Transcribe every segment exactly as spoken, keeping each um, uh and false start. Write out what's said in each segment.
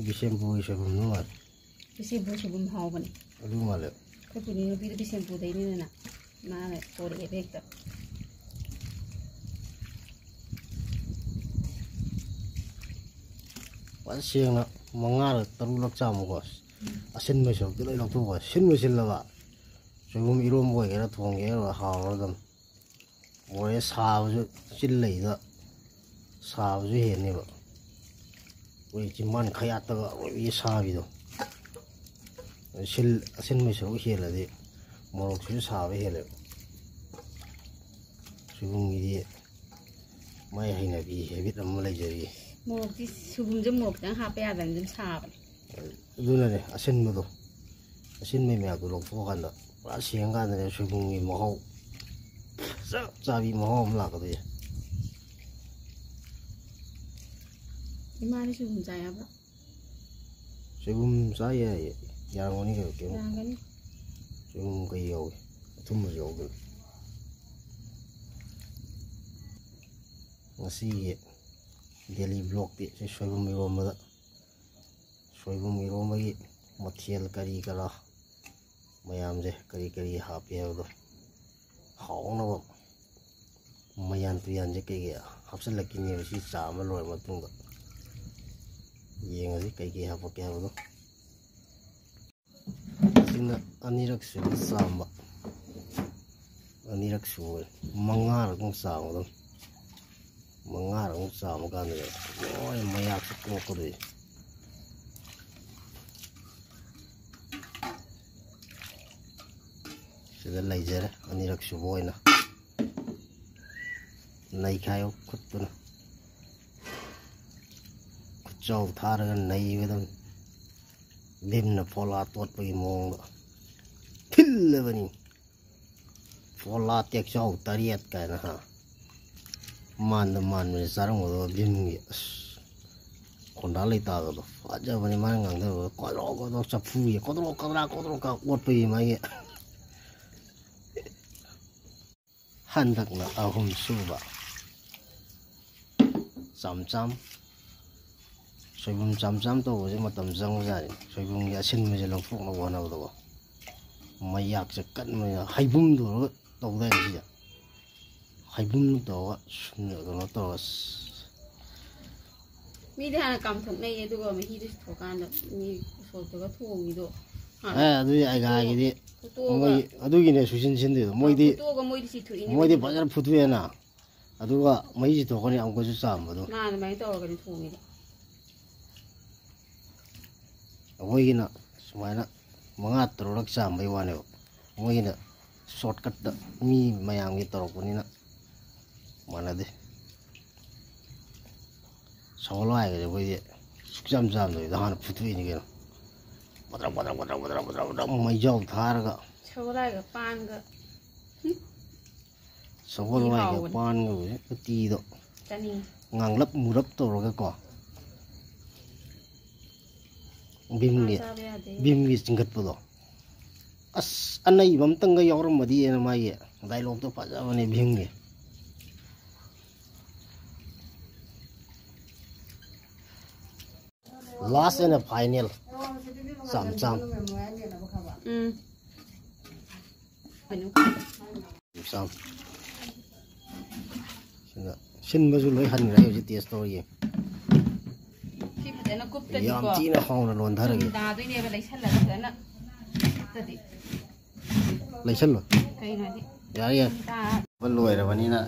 ꯕꯤꯁꯦꯝꯄꯨꯔꯒꯤ ꯁꯣꯏꯕꯨꯝꯗꯨ ꯃꯥꯜꯂꯦ꯫ ꯕꯤꯁꯦꯝꯄꯨꯔ ꯁꯣꯏꯕꯨꯝ ꯍꯥꯎꯕꯅꯦ꯫ ꯑꯗꯨ ꯃꯥꯜꯂꯦ꯫ ꯑꯩꯈꯣꯏ ꯄꯨꯅꯤ ꯅꯨꯄꯤꯗꯣ ꯕꯤꯁꯦꯝꯄꯨꯔꯗꯩꯅꯤꯗꯅ, ꯃꯥꯅ ꯄꯣꯔꯛꯑꯦꯕ ꯍꯦꯛꯇ꯫ ꯐꯖꯅ ꯁꯦꯡꯅ ꯃꯉꯥꯔꯛ ꯇꯔꯨꯛꯂꯛ ꯆꯥꯝꯃꯨꯀꯣ꯫ ꯑꯁꯤꯟꯕ ꯁꯔꯨꯛꯇꯤ ꯂꯣꯏ ꯂꯧꯊꯣꯛꯈꯣ꯫ ꯁꯤꯟꯕ ꯁꯤꯜꯂꯕ ꯁꯣꯏꯕꯨꯝ ꯏꯔꯣꯝꯕ ꯑꯣꯏꯒꯦꯔꯥ ꯊꯣꯡꯒꯦꯔꯥ ꯍꯥꯎꯔꯗꯝ꯫ ꯃꯣꯔꯦ ꯁꯥꯕꯁꯨ ꯆꯤꯜ ꯂꯩꯗ ꯁꯥꯕꯁꯨ ꯍꯦꯟꯅꯦꯕ꯫ ꯑꯩꯈꯣꯏ ꯆꯤꯝꯕꯥꯟ ꯈꯌꯥꯠꯇꯒ ꯑꯔꯣꯏꯕꯤ ꯁꯥꯕꯤꯗꯣ꯫ ꯁꯤꯜ-, ꯑꯁꯤꯟꯕꯒꯤ ꯁꯔꯨꯛ ꯍꯦꯜꯂꯗꯤ ꯃꯣꯔꯣꯛꯁꯤꯁꯨ ꯁꯥꯕ ꯍꯦꯜꯂꯦꯕ꯫ ꯁꯣꯏꯕꯨꯝꯒꯤꯗꯤ ꯃꯥꯏ ꯍꯩꯅꯕꯤ, ꯍꯦꯕꯤꯠ ꯑꯃ ꯂꯩꯖꯔꯤ꯫ ꯃꯣꯔꯣꯛꯇꯤ ꯁꯣꯏꯕꯨꯝꯁꯦ ꯃꯣꯔꯣꯛ ꯈꯤꯇꯪ ꯍꯥꯞꯄ ꯌꯥꯗꯕꯅꯤ, ꯑꯗꯨꯝ ꯁꯥꯕꯅꯦ꯫ ꯑꯗꯨꯅꯅꯦ ꯑꯁꯤꯟꯕꯗꯣ, ꯑꯁꯤꯟꯕꯒꯤ ꯃꯌꯥꯝꯗꯣ ꯂꯧꯊꯣꯛꯑꯀꯥꯟꯗ ꯄꯨꯔꯥ ꯁꯦꯡꯉꯀꯥꯟꯗꯅꯦ ꯁꯣꯏꯕꯨꯝꯒꯤ ꯃꯍꯥꯎ, ꯆꯞ ꯆꯥꯕꯤ ꯃꯍꯥꯎ ꯑꯃ ꯂꯥꯛꯀꯗꯣꯏꯁꯦ꯫ ꯏꯃꯥꯗꯤ ꯁꯣꯏꯕꯨꯝ ꯆꯥ ꯌꯥꯕ꯭ꯔꯣ? ꯁꯣꯏꯕꯨꯝ ꯆꯥ ꯌꯥꯏꯌꯦ, ꯌꯥꯔꯝꯒꯅꯤ ꯀꯩꯅꯣ, ꯀꯩꯝ꯫ ꯌꯥꯔꯝꯒꯅꯤ꯫ ꯁꯣꯏꯕꯨꯝ ꯀꯩ ꯌꯥꯎꯏ? ꯑꯊꯨꯝꯕꯁꯨ ꯌꯥꯎꯗꯣꯏꯅꯤ꯫ ꯉꯁꯤꯒꯤ daily vlogꯇꯤ ꯁꯤ ꯁꯣꯏꯕꯨꯝ ꯏꯔꯣꯝꯕꯗ, ꯁꯣꯏꯕꯨꯝ ꯏꯔꯣꯝꯕꯒꯤ ꯃꯊꯦꯜ ꯀꯔꯤ ꯀꯔꯥ ꯃꯌꯥꯝꯁꯦ, ꯀꯔꯤ ꯀꯔꯤ ꯍꯥꯞꯄꯤ ꯍꯥꯏꯕꯗꯣ, ꯍꯥꯎꯅꯕ ꯃꯌꯥꯟ ꯇꯨꯌꯥꯟꯁꯦ ꯀꯩꯀꯩ ꯍꯥꯞꯆꯤꯜꯂꯛꯈꯤꯅꯦꯕ ꯁꯤ ꯆꯥꯝꯕ ꯂꯣꯏꯔ ꯃꯇꯨꯡꯗ꯫ ꯌꯦꯡꯉꯁꯤ ꯀꯩꯀꯩ ꯍꯥꯞꯄꯛꯀꯦ ꯍꯥꯏꯕꯗꯣ꯫ ꯁꯤꯅ ꯑꯅꯤꯔꯛ ꯁꯨꯕ ꯆꯥꯝꯕ꯫ ꯑꯅꯤꯔꯛ ꯁꯨꯕ, ꯃꯉꯥꯔꯛꯃꯨꯛ ꯆꯥꯝꯒꯗꯕꯅꯤ꯫ ꯃꯉꯥꯔꯛꯃꯨꯛ ꯆꯥꯝꯕ ꯀꯥꯟꯗ ꯂꯣꯏ ꯃꯌꯥꯛꯁꯦ ꯀꯣꯛꯀꯗꯣꯏꯅꯤ꯫ ꯁꯤꯗ ꯂꯩꯖꯔꯦ ꯑꯅꯤꯔꯛ ꯁꯨꯕ ꯑꯣꯏꯅ꯫ ꯅꯩꯈꯥꯏꯕ ꯈꯨꯠꯇꯨꯅ꯫ ꯈꯨꯠꯆꯥꯎ ꯊꯥꯔꯒ ꯅꯩꯒꯗꯕꯅꯤ꯫ ꯚꯤꯝꯅ ꯐꯣꯂꯥ ꯇꯣꯠꯄꯒꯤ ꯃꯑꯣꯡꯗ ꯊꯤꯜꯂꯕꯅꯤ꯫ ꯐꯣꯂꯥ ꯇꯦꯛꯆꯥꯎ ꯇꯔꯦꯠ ꯀꯥꯏꯅ ꯍꯥ꯫ ꯃꯥꯟꯗ ꯃꯥꯟꯕꯁꯦ ꯆꯥꯔꯝꯒꯗꯕ ꯚꯤꯝꯒꯤ꯫ ꯑꯁ, ꯈꯣꯟꯗꯥ ꯂꯩꯇꯥꯒꯗꯣ ꯐꯖꯕꯅꯤ ꯃꯥꯅ ꯉꯥꯡꯊꯕꯗꯣ꯫ ꯀꯣꯗ꯭ꯔꯣꯛ ꯀꯣꯗ꯭ꯔꯣꯛ ꯆꯐꯨꯒꯤ ꯀꯣꯗ꯭ꯔꯣꯛ ꯀꯗ꯭ꯔꯥ ꯀꯣꯗ꯭ꯔꯣꯛ ꯀ ꯑꯣꯠꯄꯒꯤ ꯃꯥꯒꯤ꯫ ꯍꯟꯗꯛꯅ ꯑꯍꯨꯝ ꯁꯨꯕ꯫ ꯆꯝ ꯆꯝ꯫ ꯁꯣꯏꯕꯨꯝ ꯆꯥꯝ ꯆꯥꯝ ꯇꯧꯕꯁꯦ ꯃꯇꯝ ꯆꯪꯕꯖꯥꯠꯅꯤ꯫ ꯁꯣꯏꯕꯨꯝꯒꯤ ꯑꯁꯤꯟꯕꯁꯦ ꯂꯧꯊꯣꯛꯅꯕ ꯍꯣꯠꯅꯕꯗꯀꯣ꯫ ꯃꯩꯌꯥꯛꯁꯦ ꯀꯟꯕꯅꯤꯅ ꯍꯩꯕꯨꯝ ꯇꯧꯔꯒ ꯇꯧꯗꯥꯏꯅꯦ ꯁꯤꯁꯦ? ꯍꯩꯕꯨꯝ ꯇꯧꯔꯒ ꯁꯨꯝ ꯀꯩꯅꯣ ꯇꯧꯔꯒ꯫ ꯃꯤꯗꯤ ꯍꯥꯟꯅ ꯀꯥꯝꯊꯣꯛꯅꯩꯌꯦ, ꯑꯗꯨꯒ ꯃꯍꯤꯗꯨ ꯁꯤꯊꯣꯛꯀꯥꯟꯗ ꯃꯤ ꯎꯁꯣꯞꯇꯒ ꯊꯣꯡꯉꯤꯗꯣ ꯍꯥꯟꯅ ꯑꯦ, ꯑꯗꯨꯗꯤ ꯑꯩꯒꯥꯒꯤꯗꯤ ꯐꯨꯠꯇꯣꯛꯑꯒ ꯃꯣꯏ ꯑꯗꯨꯒꯤꯅꯦ ꯁꯨꯡꯁꯤꯟ ꯁꯤꯟꯗꯣꯏꯗꯣ꯫ ꯃꯣꯏꯗꯤ ꯐꯨꯠꯇꯣꯛꯑꯒ ꯃꯣꯏꯗꯤ ꯆꯤꯊꯣꯛꯏꯅꯦ ꯃꯣꯏꯗꯤ ꯃꯍꯤꯗꯣ꯫ ꯐꯖꯅ ꯐꯨꯠꯇꯣꯛꯑꯦꯅ꯫ ꯑꯗꯨꯒ ꯃꯍꯤ ꯆꯤꯊꯣꯛꯀꯅꯤ ꯑꯃꯨꯛꯀꯁꯨ ꯆꯥꯝꯕꯗꯣ꯫ ꯃꯥ ꯑꯗꯨꯃꯥꯏꯅ ꯇꯧꯔꯒꯅꯤ ꯊꯣꯡꯉꯤꯗꯣ꯫ ꯑꯩꯈꯣꯏꯒꯤꯅ ꯁꯨꯃꯥꯏꯅ ꯃꯉꯥ ꯇꯔꯨꯛꯂꯛ ꯆꯥꯝꯕꯩ ꯋꯥꯅꯦꯕ꯫ ꯃꯣꯏꯒꯤꯅ ꯁꯣꯔꯠꯀꯠꯇ ꯃꯤ ꯃꯌꯥꯝꯒꯤ ꯇꯧꯔꯛꯄꯅꯤꯅ ꯃꯥꯟꯅꯗꯦ꯫ ꯁꯒꯣꯜ ꯍꯋꯥꯏꯒꯁꯦ ꯑꯩꯈꯣꯏꯗꯤ ꯁꯨꯡꯆꯥꯝ ꯆꯥꯝꯗꯕꯤꯗ ꯍꯥꯟꯅ ꯐꯨꯠꯇꯣꯛꯏꯅꯤ ꯀꯩꯅꯣ꯫ ꯕꯗ꯭ꯔꯛ ꯕꯗ꯭ꯔꯛ ꯕꯗ꯭ꯔꯛ ꯕꯗ꯭ꯔꯛ ꯕꯗ꯭ꯔꯛ ꯕꯗ꯭ꯔꯛ ꯃꯩꯖꯥꯎ ꯊꯥꯔꯒ꯫ ꯁꯒꯣꯜ ꯍꯋꯥꯏꯒ ꯄꯥꯟꯒ꯫ ꯁꯒꯣꯜ ꯍꯋꯥꯏꯒ ꯍꯥꯎꯕꯅꯤ꯫ ꯄꯥꯟꯒ ꯎꯇꯤꯗꯣ ꯆꯥꯅꯤꯡꯉꯤ꯫ ꯉꯥꯡꯂꯞ ꯃꯨꯔꯞ ꯇꯧꯔꯒꯀꯣ꯫ ꯚꯤꯝꯒꯤ ꯆꯥꯕ ꯌꯥꯗꯦ꯫ ꯚꯤꯝꯒꯤ ꯆꯤꯡꯈꯠꯄꯗꯣ꯫ ꯑꯁ, ꯑꯅꯩꯕ ꯑꯝꯇꯪꯒ ꯌꯥꯎꯔꯝꯃꯗꯤꯅ ꯃꯥꯒꯤ ꯗꯥꯏꯂꯣꯛꯇꯣ ꯐꯖꯕꯅꯦ ꯚꯤꯝꯒꯤ꯫ Last and final. ꯆꯥꯝ ꯆꯥꯝ꯫ ꯎꯝ꯫ ꯆꯥꯝ꯫ ꯁꯤꯗ ꯁꯤꯟꯕꯁꯨ ꯂꯣꯏ ꯍꯟꯈ꯭ꯔꯦ, ꯍꯧꯖꯤꯛ ꯇꯦꯁ ꯇꯧꯔ ꯌꯦꯡ꯫ ꯁꯤ ꯐꯖꯅ ꯀꯨꯞꯇꯗꯤꯀꯣ ꯌꯥꯝ ꯊꯤꯅ ꯍꯥꯎꯅ ꯂꯣꯟꯊꯔꯒꯦ꯫ ꯇꯥꯗꯣꯏꯅꯦꯕ, ꯂꯩꯁꯜꯂꯒ ꯐꯖꯅ ꯀꯨꯞꯇꯗꯤ꯫ ꯂꯩꯁꯜꯂꯣ꯫ ꯀꯩꯅꯣꯗꯤ ꯌꯥꯔꯦ, ꯌꯥꯔꯦ꯫ ꯇꯥ- ꯂꯣꯏꯔꯕꯅꯤꯅ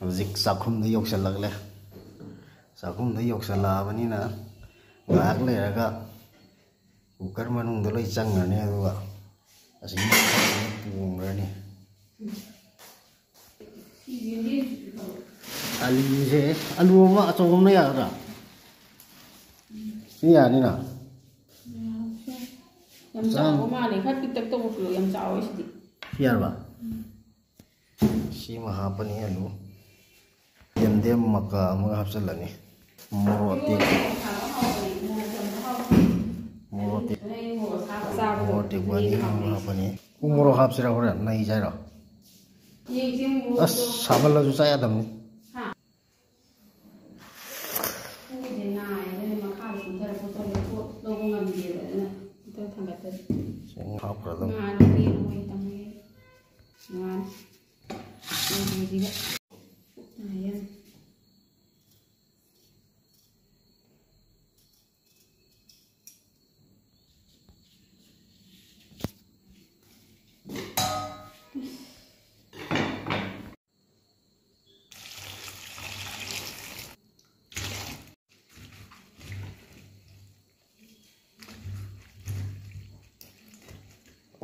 ꯍꯧꯖꯤꯛ ꯆꯥꯛꯈꯨꯝꯗ ꯌꯧꯁꯜꯂꯛꯂꯦ꯫ ꯆꯥꯛꯈꯨꯝꯗ ꯌꯧꯁꯜꯂꯛꯑꯕꯅꯤꯅ ꯉꯥꯏꯍꯥꯛ ꯂꯩꯔꯒ ꯀꯨꯀꯔ ꯃꯅꯨꯡꯗ ꯂꯣꯏ ꯆꯪꯉꯅꯤ, ꯑꯗꯨꯒ ꯑꯁꯤꯒꯤ ꯄꯣꯡꯈ꯭ꯔꯅꯤ꯫ ꯑꯂꯨꯁꯦ, ꯑꯂꯨ ꯑꯃ ꯑꯆꯧꯕ ꯑꯃꯅ ꯌꯥꯒꯗ꯭ꯔꯥ? ꯁꯤ ꯌꯥꯅꯤꯅ? ꯌꯥꯝ ꯆꯥꯎꯕ ꯃꯥꯜꯂꯦ, ꯈꯔ ꯄꯤꯛꯇꯛ ꯇꯧꯕ ꯄꯤꯔꯛꯑꯣ, ꯌꯥꯝ ꯆꯥꯎꯋꯦ ꯁꯤꯗꯤ꯫ ꯁꯤ ꯌꯥꯔꯕ? ꯁꯤꯃ ꯍꯥꯞꯄꯅꯤ ꯑꯂꯨ꯫ ꯌꯦꯟꯗꯦꯝ ꯃꯀꯥ ꯑꯃꯒ ꯍꯥꯞꯆꯤꯜꯂꯅꯤ꯫ ꯃꯣꯔꯣꯛ ꯑꯇꯦꯛ-, ꯃꯣꯔꯣꯛ ꯑꯇꯦꯛ-, ꯃꯣꯔꯣꯛ ꯑꯇꯦꯛꯄ ꯑꯅꯤ ꯑꯃꯒ ꯍꯥꯞꯄꯅꯤ꯫ ꯎ ꯃꯣꯔꯣꯛ ꯍꯥꯞꯁꯤꯔꯥ ꯍꯣꯔꯦꯟ? ꯅꯩꯁꯦ ꯍꯥꯏꯔꯣ? ꯑꯁ, ꯁꯥꯃꯜꯂꯁꯨ ꯆꯥ ꯌꯥꯗꯕꯅꯤ꯫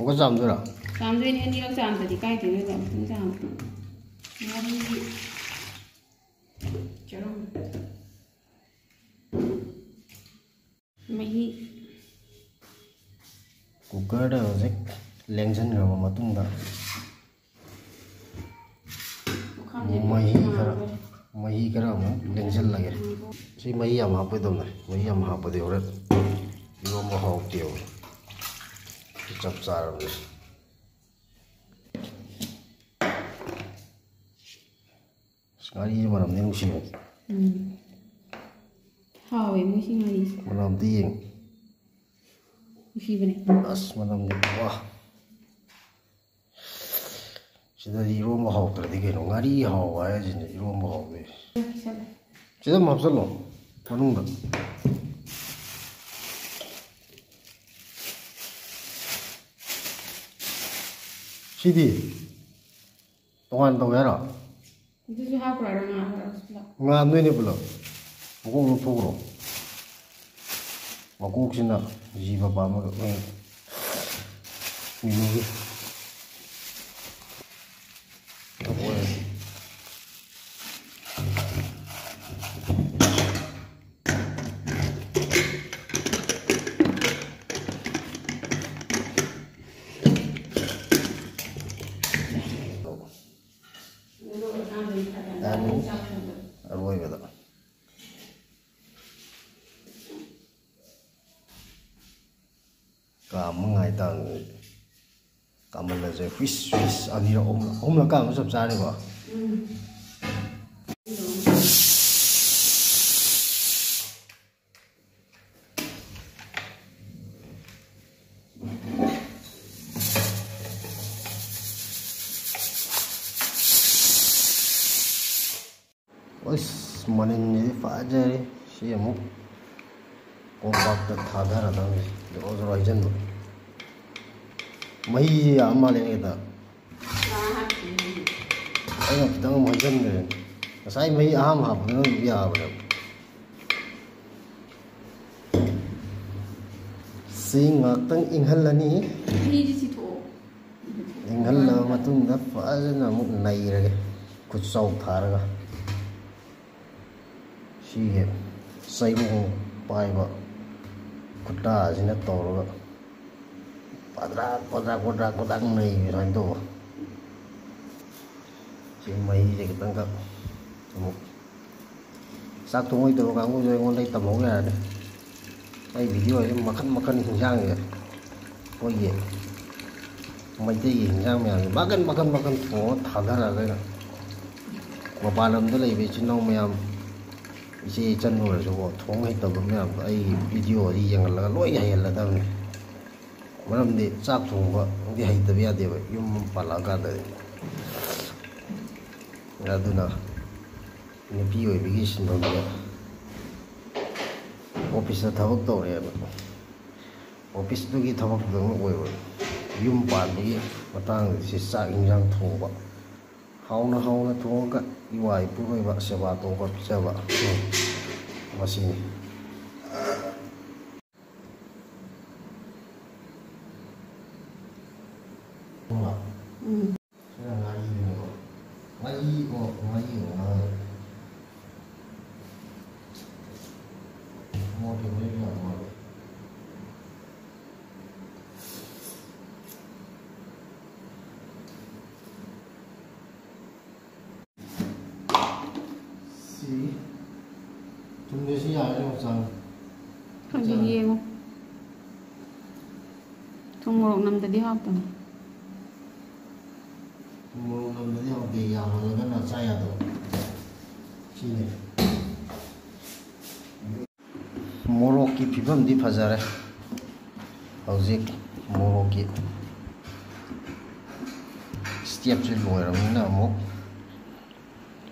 ꯑꯃꯨꯛꯀ ꯆꯥꯝꯗꯣꯏꯔꯥ? ꯆꯥꯝꯗꯣꯏꯅꯦ, ꯑꯅꯤꯔꯛ ꯆꯥꯝꯗꯗꯤ ꯀꯥꯏꯗꯩꯅꯣꯗ, ꯑꯃꯨꯛꯇꯪ ꯆꯥꯝꯕ꯫ ꯉꯥꯔꯤ ꯆꯔꯝ꯫ ꯃꯍꯤ꯫ ꯀꯨꯀꯔꯗ ꯍꯧꯖꯤꯛ ꯂꯦꯡꯁꯤꯟꯈ꯭ꯔꯕ ꯃꯇꯨꯡꯗ ꯃꯍꯤ ꯈꯔ, ꯃꯍꯤ ꯈꯔ ꯑꯃꯨꯛ ꯂꯦꯡꯁꯤꯜꯂꯒꯦ꯫ ꯁꯤ ꯃꯍꯤ ꯌꯥꯝ ꯍꯥꯞꯄꯣꯏꯗꯕꯅꯦ, ꯃꯍꯤ ꯌꯥꯝ ꯍꯥꯞꯄꯗꯤ ꯍꯣꯔꯦꯟ ꯏꯔꯣꯝꯕ ꯍꯥꯎꯇꯦꯕ꯫ ꯁꯤ ꯆꯞ ꯆꯥꯔꯕꯅꯦ꯫ ꯑꯁ, ꯉꯥꯔꯤꯁꯦ ꯃꯅꯝꯗꯤ ꯅꯨꯡꯁꯤꯕꯅꯤ꯫ ꯎꯝ꯫ ꯍꯥꯎꯋꯦ ꯃꯣꯏ ꯁꯤ ꯉꯥꯔꯤꯁꯦ꯫ ꯃꯅꯝꯗꯤ ꯌꯦꯡ꯫ ꯅꯨꯡꯁꯤꯕꯅꯦ꯫ ꯑꯁ, ꯃꯅꯝꯗꯤ, ꯋꯥ꯫ ꯁꯤꯗꯗꯤ ꯏꯔꯣꯝꯕ ꯍꯥꯎꯇ꯭ꯔꯗꯤ ꯀꯩꯅꯣ? ꯉꯥꯔꯤ ꯍꯥꯎꯕ ꯍꯥꯏꯁꯤꯅꯦ ꯏꯔꯣꯝꯕ ꯍꯥꯎꯕ꯫ ꯁꯤꯗ ꯑꯗꯨꯝ ꯍꯥꯞꯆꯜꯂꯣ ꯃꯅꯨꯡꯗ꯫ ꯁꯤꯗꯤ ꯇꯣꯉꯥꯟ ꯇꯧꯒꯦ ꯍꯥꯏꯔꯣ? ꯑꯗꯨꯁꯨ ꯍꯥꯞꯈ꯭ꯔꯣ, ꯉꯥ ꯍꯥꯞꯄꯁꯨ ꯄꯨꯂꯞ꯫ ꯉꯥꯟꯗꯣꯏꯅꯦ ꯄꯨꯂꯞ꯫ ꯃꯀꯣꯛ ꯂꯧꯊꯣꯛꯈ꯭ꯔꯣ꯫ ꯃꯀꯣꯛꯁꯤꯅ ꯖꯤꯕ ꯄꯥꯝꯕꯒ ꯑꯩꯈꯣꯏꯅ ꯃꯤꯅꯨꯒꯤ꯫ ꯑꯔꯣꯏꯕꯗ꯫ ꯀꯥꯝꯕ ꯉꯥꯏ ꯇꯥꯕꯅꯤ꯫ ꯀꯥꯝꯍꯜꯂꯁꯦ꯫ ꯍꯨꯏꯁ ꯍꯨꯏꯁ ꯑꯅꯤꯔꯛ, ꯑꯍꯨꯝꯂꯛ, ꯑꯍꯨꯝꯂꯛ ꯀꯥꯝꯕ ꯆꯞ ꯆꯥꯔꯅꯤꯀꯣ꯫ ꯑꯁ, ꯃꯅꯤꯟꯁꯤꯗꯤ ꯐꯖꯔꯦ꯫ ꯁꯤ ꯑꯃꯨꯛ ꯀꯣꯝꯄꯥꯛꯇ ꯊꯥꯗꯔꯗꯕꯅꯤ꯫ ꯖꯣꯔꯣ ꯖꯣꯔꯣ ꯍꯩꯖꯤꯟꯕ꯫ ꯃꯍꯤꯁꯤ ꯌꯥꯝ ꯃꯥꯜꯂꯦ ꯍꯦꯛꯇ꯫ ꯑꯩꯅ ꯈꯤꯇꯪ ꯑꯃꯨꯛ ꯍꯩꯖꯤꯟꯈ꯭ꯔꯦ꯫ ꯉꯁꯥꯏ ꯃꯍꯤ ꯑꯍꯥꯟꯕ ꯍꯥꯞꯄꯗꯨꯅ ꯑꯗꯨꯝ ꯌꯥꯕꯅꯦꯕ꯫ ꯁꯤ ꯉꯥꯛꯇꯪ ꯏꯪꯍꯜꯂꯅꯤ꯫ ꯐꯤꯁꯤ ꯁꯤꯊꯣꯛꯑꯣ꯫ ꯏꯪꯍꯜꯂꯕ ꯃꯇꯨꯡꯗ ꯐꯖꯅ ꯑꯃꯨꯛ ꯅꯩꯔꯒꯦ, ꯈꯨꯠꯆꯥꯎ ꯊꯥꯔꯒ꯫ ꯁꯤꯒꯤ ꯆꯩꯔꯣꯡ ꯄꯥꯏꯕ ꯈꯨꯠꯇꯥꯁꯤꯅ ꯇꯧꯔꯒ ꯄꯗ꯭ꯔꯥꯛ ꯄꯗ꯭ꯔꯥꯛ ꯄꯗ꯭ꯔꯥꯛ ꯄꯗ꯭ꯔꯥꯛ ꯅꯩꯕꯤ ꯁꯨꯃꯥꯏꯅ ꯇꯧꯕ꯫ ꯁꯤ ꯃꯍꯤꯁꯦ ꯈꯤꯇꯪꯈꯛ ꯑꯃꯨꯛ ꯆꯥꯛ ꯊꯣꯡ ꯍꯩꯇꯕ ꯀꯥꯡꯕꯨꯁꯨ ꯑꯩꯉꯣꯟꯗ ꯇꯝꯍꯧ ꯌꯥꯔꯅꯤ꯫ ꯑꯩ ꯚꯤꯗꯤꯑꯣꯁꯦ ꯃꯈꯟ ꯃꯈꯟ ꯍꯤꯟꯖꯥꯡꯁꯦ, ꯑꯩꯈꯣꯏꯒꯤ ꯃꯩꯇꯩꯒꯤ ꯍꯤꯟꯖꯥꯡ ꯃꯌꯥꯝꯁꯦ ꯃꯈꯟ ꯃꯈꯟ ꯃꯈꯟ ꯊꯣꯡꯉꯒ ꯊꯥꯗꯔꯛꯑꯒ, ꯑꯩꯅ ꯃꯄꯥꯟ ꯂꯝꯗ ꯂꯩꯕ ꯏꯆꯤꯟ ꯏꯅꯥꯎ ꯃꯌꯥꯝ, ꯏꯆꯦ ꯏꯆꯟ ꯑꯣꯏꯔꯁꯨꯀꯣ, ꯊꯣꯡ ꯍꯩꯇꯕ ꯃꯌꯥꯝꯗꯣ ꯑꯩꯒꯤ ꯚꯤꯗꯤꯑꯣꯁꯤ ꯌꯦꯡꯍꯜꯂꯒ ꯂꯣꯏ ꯍꯩꯍꯜꯂꯗꯕꯅꯤ꯫ ꯃꯔꯝꯗꯤ ꯆꯥꯛ ꯊꯣꯡꯕꯗꯤ ꯍꯩꯇꯕ ꯌꯥꯗꯦꯕ ꯌꯨꯝ ꯄꯥꯜꯂꯛꯑꯀꯥꯟꯗꯗꯤ꯫ ꯑꯗꯨꯅ ꯅꯨꯄꯤ ꯑꯣꯏꯕꯒꯤ ꯁꯤꯟꯐꯝꯁꯦ ꯑꯣꯐꯤꯁꯇ ꯊꯕꯛ ꯇꯧꯔꯦꯕ, ꯑꯣꯐꯤꯁꯇꯨꯒꯤ ꯊꯕꯛꯇꯨꯗꯪ ꯑꯣꯏꯔꯣꯏ꯫ ꯌꯨꯝ ꯄꯥꯟꯕꯒꯤ ꯃꯇꯥꯡꯗꯗꯤ ꯁꯤ ꯆꯥꯛ ꯏꯟꯁꯥꯡ ꯊꯣꯡꯕ, ꯍꯥꯎꯅ ꯍꯥꯎꯅ ꯊꯣꯡꯉꯒ ꯏꯋꯥ ꯏꯄꯨꯔꯣꯏꯕ ꯁꯦꯕꯥ ꯇꯧꯕ ꯄꯤꯖꯕ, ꯎꯝ, ꯃꯁꯤꯅꯤ꯫ ꯎꯝ꯫ ꯁꯤꯅ ꯉꯥꯔꯤꯅꯦꯕꯀꯣ꯫ ꯉꯥꯔꯤ, ꯑꯣ, ꯉꯥꯔꯤ ꯑꯣ, ꯉꯥꯔꯤ꯫ ꯃꯣꯔꯣꯛꯀꯤ ꯃꯍꯤꯁꯨ ꯌꯥꯝ ꯍꯥꯎꯋꯦ꯫ ꯁꯤ ꯊꯨꯝꯁꯦ ꯁꯤ ꯌꯥꯔꯦ ꯌꯦꯡꯉꯣ ꯆꯥꯡ꯫ ꯈꯪꯗꯦ, ꯆꯥꯡ꯫ ꯌꯦꯡꯉꯣ꯫ ꯊꯨꯝ ꯃꯣꯔꯣꯛ ꯅꯝꯗꯗꯤ ꯍꯥꯎꯇꯕꯅꯤ꯫ ꯊꯨꯝ ꯃꯣꯔꯣꯛ ꯅꯝꯗꯗꯤ ꯍꯥꯎꯇꯦ, ꯌꯥꯝꯃꯜꯂꯒꯅ ꯆꯥ ꯌꯥꯗꯕ꯫ ꯁꯤꯅꯤ꯫ ꯃꯣꯔꯣꯛꯀꯤ ꯐꯤꯕꯝꯗꯤ ꯐꯖꯔꯦ꯫ ꯍꯧꯖꯤꯛ ꯃꯣꯔꯣꯛꯀꯤ ꯁ꯭ꯇꯦꯞꯁꯦ ꯂꯣꯏꯔꯕꯅꯤꯅ ꯑꯃꯨꯛ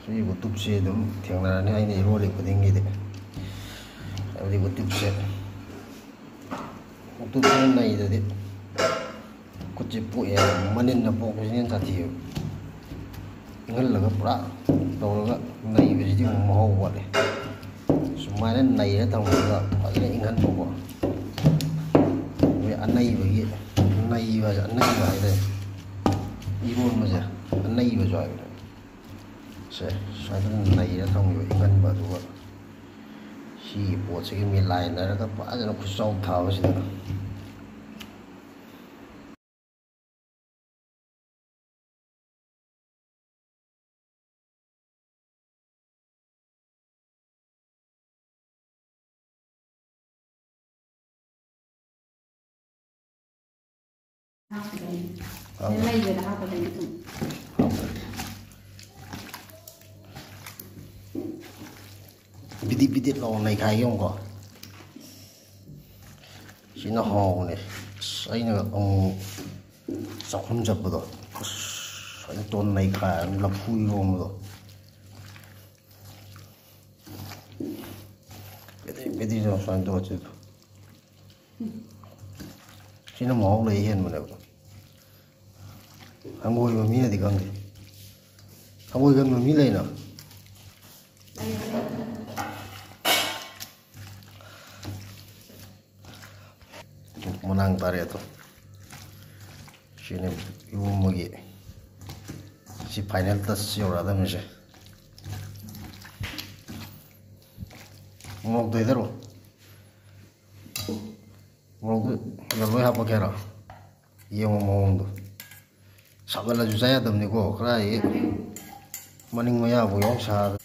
ꯁꯤ ꯎꯇꯨꯞꯁꯦ ꯑꯗꯨꯝ ꯊꯦꯡꯅꯔꯅꯤ ꯑꯩꯅ ꯏꯔꯣꯜꯂꯤ ꯈꯨꯗꯤꯡꯒꯤꯗꯤ꯫ ꯍꯥꯏꯕꯗꯤ ꯎꯇꯨꯞꯁꯦ, ꯎꯇꯨꯞꯁꯤꯅ ꯅꯩꯗꯗꯤ ꯈꯨꯠꯁꯦ ꯄꯣꯛꯑꯦ, ꯃꯅꯤꯟꯅ ꯄꯣꯛꯄꯁꯤꯅ ꯍꯦꯟꯅ ꯁꯥꯊꯤꯑꯕ꯫ ꯏꯪꯍꯜꯂꯒ ꯄꯨꯔꯥ ꯇꯧꯔꯒ ꯅꯩꯕꯁꯤꯗꯤ ꯑꯃꯨꯛ ꯃꯍꯥꯎ ꯋꯥꯠꯂꯦ꯫ ꯁꯨꯃꯥꯏꯅ ꯅꯩꯔ ꯊꯝꯃꯒ ꯐꯖꯅ ꯏꯪꯍꯟꯕꯀꯣ꯫ ꯑꯅꯩꯕꯒꯤ, ꯅꯩꯕ ꯍꯥꯏꯁꯦ, ꯑꯅꯩꯕ ꯍꯥꯏꯇꯥꯔꯦ꯫ ꯏꯔꯣꯟꯕꯁꯦ ꯑꯅꯩꯕꯁꯨ ꯍꯥꯏꯕꯅꯦ꯫ ꯁꯦ, ꯁꯨꯃꯥꯏꯅ ꯅꯩꯔ ꯊꯝꯈꯤꯕ ꯏꯀꯟꯕ, ꯑꯗꯨꯒ ꯁꯤꯒꯤ ꯄꯣꯠꯁꯤꯒꯤ ꯃꯤꯂꯥꯏꯅꯔꯒ ꯐꯖꯅ ꯈꯨꯠꯆꯥꯎ ꯊꯥꯕꯁꯤꯗ꯫ ꯍꯥꯞꯀꯗꯕꯅꯤ꯫ ꯍꯥꯞꯀꯗꯕꯅꯤ꯫ ꯂꯩꯕꯗ ꯍꯥꯞꯀꯗꯕꯅꯤ ꯑꯗꯨꯝ꯫ ꯕꯤꯗꯤꯠ ꯕꯤꯗꯤꯠ ꯂꯥꯎꯅ ꯅꯩꯈꯥꯏꯒꯦ ꯌꯦꯡꯉꯨꯀꯣ꯫ ꯁꯤꯅ ꯍꯥꯎꯕꯅꯦ꯫ ꯑꯁ, ꯑꯩꯅ ꯑꯃꯨꯛ ꯆꯥꯛꯈꯨꯝ ꯆꯠꯄꯗꯣ, ꯑꯁ, ꯁꯨꯃꯥꯏꯅ ꯇꯣꯟ ꯅꯩꯈꯥꯏꯔꯒ ꯂꯐꯨ ꯏꯔꯣꯝꯕꯗꯣ꯫ ꯄꯦꯗ꯭ꯔꯤ ꯄꯦꯗ꯭ꯔꯤ ꯇꯧꯔ ꯁꯨꯃꯥꯏꯅ ꯇꯧꯔ ꯆꯠꯄ꯫ ꯁꯤꯅ ꯃꯍꯥꯎ ꯂꯩ ꯍꯦꯟꯕꯅꯦꯕ꯫ ꯍꯪꯒꯣꯏꯕ ꯃꯤꯅꯗꯤ ꯈꯪꯗꯦ꯫ ꯍꯪꯒꯣꯏꯒꯟꯕ ꯃꯤ ꯂꯩꯅ? ꯃꯅꯥꯡ ꯇꯥꯔꯦ ꯑꯗꯣ꯫ ꯁꯤꯅꯤ ꯏꯔꯣꯝꯕꯒꯤ꯫ ꯁꯤ final touch ꯌꯧꯔꯛꯑꯗꯕꯅꯤꯁꯦ꯫ ꯃꯣꯔꯣꯛꯇꯣ ꯍꯩꯗꯔꯣ꯫ ꯃꯣꯔꯣꯛꯇꯨ ꯂꯣꯏ ꯍꯥꯞꯄꯛꯀꯦ ꯍꯥꯏꯔꯣ? ꯌꯦꯡꯉꯣ ꯃꯑꯣꯡꯗꯣ꯫ ꯁꯥꯃꯜꯂꯁꯨ ꯆꯥ ꯌꯥꯗꯕꯅꯤꯀꯣ, ꯀꯗꯥꯏꯗꯒꯤ ꯃꯅꯤꯡ ꯃꯌꯥꯕꯨ ꯌꯥꯎ ꯁꯥꯗ꯫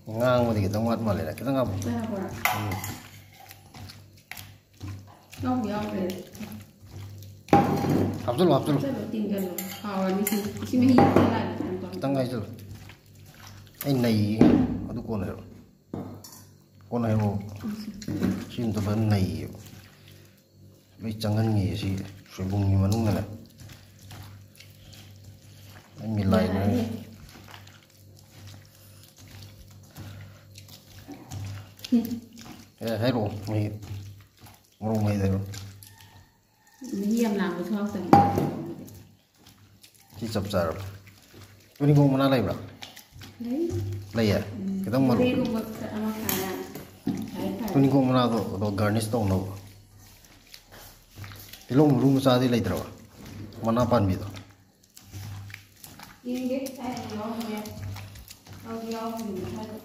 ꯉꯥꯡꯕꯗꯤ ꯈꯤꯇꯪ ꯋꯥꯠ ꯃꯥꯜꯂꯦꯗ, ꯈꯤꯇꯪ ꯍꯥꯞꯄꯣ꯫ ꯈꯤꯇꯪ ꯍꯥꯞꯄꯣꯔꯥ? ꯎꯝ꯫ ꯌꯥꯎꯕꯨ ꯌꯥꯎꯈ꯭ꯔꯦ꯫ ꯍꯥꯞꯆꯜꯂꯣ, ꯍꯥꯞꯆꯜꯂꯣ꯫ ꯍꯥꯞꯆꯜꯂꯣ, ꯇꯤꯡꯖꯜꯂꯣ꯫ ꯍꯥꯎꯔꯅꯤ ꯁꯤ꯫ ꯁꯤ ꯃꯍꯤ ꯍꯥꯞꯆꯜꯂꯛꯑꯒꯦ, ꯀꯩꯅꯣ ꯇꯧꯔꯦ꯫ ꯈꯤꯇꯪ ꯍꯥꯞꯆꯜꯂꯣ꯫ ꯑꯩ ꯅꯩꯌꯦ꯫ ꯑꯗꯨ ꯀꯣꯟꯅ ꯍꯥꯏꯔꯛꯑꯣ꯫ ꯀꯣꯟꯅ ꯍꯥꯏꯔꯛꯑꯣ꯫ ꯁꯤ ꯑꯝꯇ ꯐꯖꯅ ꯅꯩꯌꯦꯕ꯫ ꯂꯣꯏ ꯆꯪꯍꯟꯒꯦ ꯁꯤ ꯁꯣꯏꯕꯨꯝꯒꯤ ꯃꯅꯨꯡꯗꯅꯦ꯫ ꯑꯩ ꯃꯤꯂꯥꯏꯅ꯫ ꯌꯥꯔꯦ꯫ ꯑꯦ, ꯍꯥꯏꯔꯛꯑꯣ, ꯃꯍꯤ꯫ ꯃꯣꯔꯣꯛ ꯃꯍꯤꯗ ꯍꯥꯏꯔꯛꯑꯣ꯫ ꯃꯍꯤ ꯌꯥꯝ ꯂꯥꯡꯕꯁꯨ ꯍꯥꯎꯇꯕꯅꯤ꯫ ꯁꯤ ꯆꯞ ꯆꯥꯔꯕ? ꯇꯨꯅꯤꯡꯈꯣꯛ ꯃꯅꯥ ꯂꯩꯕ꯭ꯔꯥ? ꯂꯩ꯫ ꯂꯩꯌꯦ꯫ ꯈꯤꯇꯪ ꯃꯔꯨ꯫ ꯃꯣꯔꯦꯒꯨꯝꯕ ꯈꯔ ꯑꯃ ꯀꯥꯟꯅ ꯍꯥꯏꯇꯥꯔꯦ꯫ ꯇꯨꯅꯤꯡꯈꯣꯛ ꯃꯅꯥꯗꯣ ꯑꯗꯣ ꯒꯥꯔꯅꯤꯁ ꯇꯧꯅꯕ꯫ ꯇꯤꯜꯍꯧ ꯃꯔꯨ ꯃꯆꯥꯗꯤ ꯂꯩꯇ꯭ꯔꯕ? ꯃꯅꯥ ꯄꯥꯟꯕꯤꯗꯣ꯫ ꯌꯦꯡꯒꯦ꯫ ꯑꯩ ꯌꯥꯎꯔꯝꯒꯦ꯫ ꯌꯥꯎꯗꯤ ꯌꯥꯎꯔꯝꯒꯅꯤ ꯍꯥꯏꯕ꯫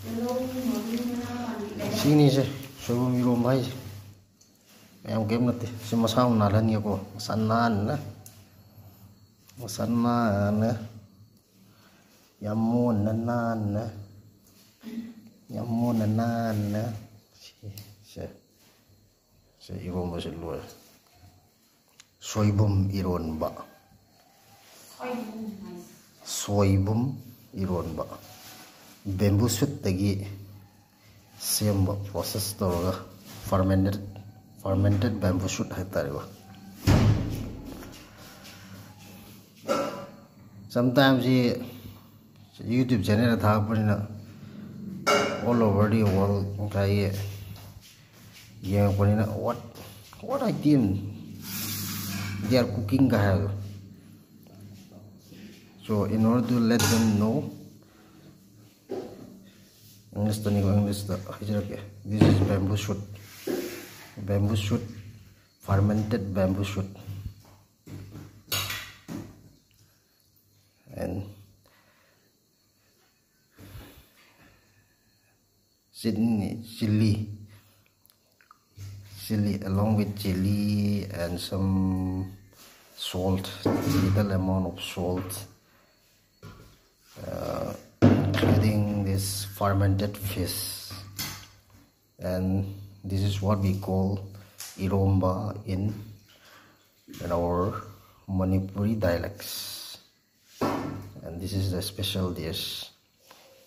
ꯇꯤꯜꯍꯧ ꯃꯔꯨ ꯃꯅꯥ ꯄꯥꯟꯕꯤ ꯂꯩ꯫ ꯁꯤꯅꯤꯁꯦ ꯁꯣꯏꯕꯨꯝ ꯏꯔꯣꯝꯕ ꯍꯥꯏꯁꯦ꯫ ꯃꯌꯥꯝ ꯀꯩꯝ ꯅꯠꯇꯦ꯫ ꯁꯤ ꯃꯁꯥ ꯑꯃ ꯅꯥꯜꯍꯟꯒꯦꯀꯣ꯫ ꯃꯁꯥ ꯅꯥꯟꯅ꯫ ꯃꯁꯥ ꯅꯥꯟꯅ꯫ ꯌꯥꯝ ꯃꯣꯟꯅ ꯅꯥꯟꯅ꯫ ꯌꯥꯝ ꯃꯣꯟꯅ ꯅꯥꯟꯅ꯫ ꯁꯤ, ꯁꯦ꯫ ꯁꯦ ꯏꯔꯣꯝꯕꯁꯦ ꯂꯣꯏꯔꯦ꯫ ꯁꯣꯏꯕꯨꯝ ꯏꯔꯣꯟꯕ꯫ ꯁꯣꯏꯕꯨꯝ ꯍꯥꯏꯁꯦ꯫ ꯁꯣꯏꯕꯨꯝ ꯏꯔꯣꯟꯕ꯫ ꯕꯦꯝꯕꯨ ꯁꯨꯠꯇꯒꯤ ꯁꯦꯝꯕ ꯄ꯭ꯔꯣꯁꯦꯁ ꯇꯧꯔꯒ ꯐꯔꯃꯦꯟꯇꯦꯠ ꯐꯔꯃꯦꯟꯇꯦꯠ ꯕꯦꯝꯕꯨ ꯁꯨꯠ ꯍꯥꯏꯇꯥꯔꯦꯀꯣ꯫ ꯁꯝꯇꯥꯏꯝꯁꯤ YouTube ꯆꯦꯅꯦꯜꯗ ꯊꯥꯒꯠꯄꯅꯤꯅ all over the world ꯉꯁꯥꯏꯒꯤ ꯌꯦꯡꯉꯛꯄꯅꯤꯅ what what item they are cooking ꯀꯥꯏ ꯍꯥꯏꯕꯗꯣ꯫ So in order to let them know, ꯏꯪꯂꯤꯁꯇꯅꯤꯀꯣ, ꯏꯪꯂꯤꯁꯇ ꯍꯥꯏꯖꯔꯛꯀꯦ꯫ This is bamboo shoot, bamboo shoot, fermented bamboo shoot. And chili, chili, chili along with chili and some salt, little amount of salt, uh, including this fermented fish. And this is what we call iromba in, in our Manipuri dialects. And this is the special dish.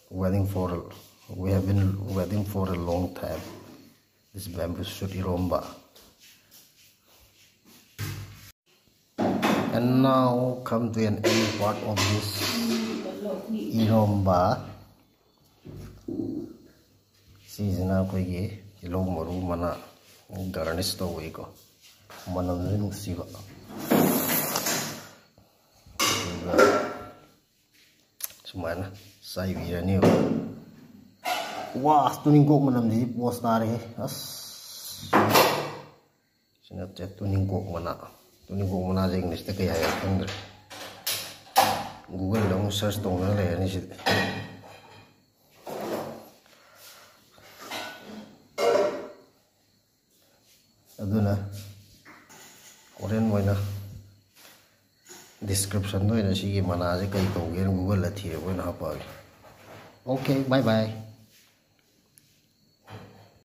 Waiting for, we have been waiting for a long time. This bamboo shoot iromba. And now come to an end part of this iromba. ꯁꯤꯁꯤꯅ ꯑꯩꯈꯣꯏꯒꯤ ꯇꯤꯜꯍꯧ ꯃꯔꯨ ꯃꯅꯥ garnish ꯇꯧꯕꯒꯤꯀꯣ, ꯃꯅꯝꯁꯨ ꯅꯨꯡꯁꯤꯕ꯫ ꯁꯨꯃꯥꯏꯅ ꯆꯥꯏꯕꯤꯔꯅꯦꯕ꯫ ꯋꯥ, ꯇꯨꯅꯤꯡꯀꯣꯛ ꯃꯅꯝꯁꯤꯗꯤ ꯄꯣꯁ ꯇꯥꯔꯦꯍꯦ꯫ ꯑꯁ, ꯁꯤ ꯅꯠꯇꯦ, ꯇꯨꯅꯤꯡꯀꯣꯛ ꯃꯅꯥ꯫ ꯇꯨꯅꯤꯡꯀꯣꯛ ꯃꯅꯥꯁꯦ ꯏꯪꯂꯤꯁꯇ ꯀꯩ ꯍꯥꯏꯒꯦ ꯈꯪꯗ꯭ꯔꯦ꯫ Google-ꯗ ꯑꯃꯨꯛ search ꯇꯧꯅ ꯂꯩꯔꯅꯤ ꯁꯤꯗꯤ꯫ ꯑꯗꯨꯅ ꯍꯣꯔꯦꯟ ꯑꯣꯏꯅ description-ꯗ ꯑꯣꯏꯅ ꯁꯤꯒꯤ ꯃꯅꯥꯁꯦ ꯀꯩ ꯀꯧꯒꯦꯅ Google-ꯗ ꯊꯤꯔꯒ ꯑꯣꯏꯅ ꯍꯥꯞꯄꯛꯑꯒꯦ꯫ Okay, bye bye꯫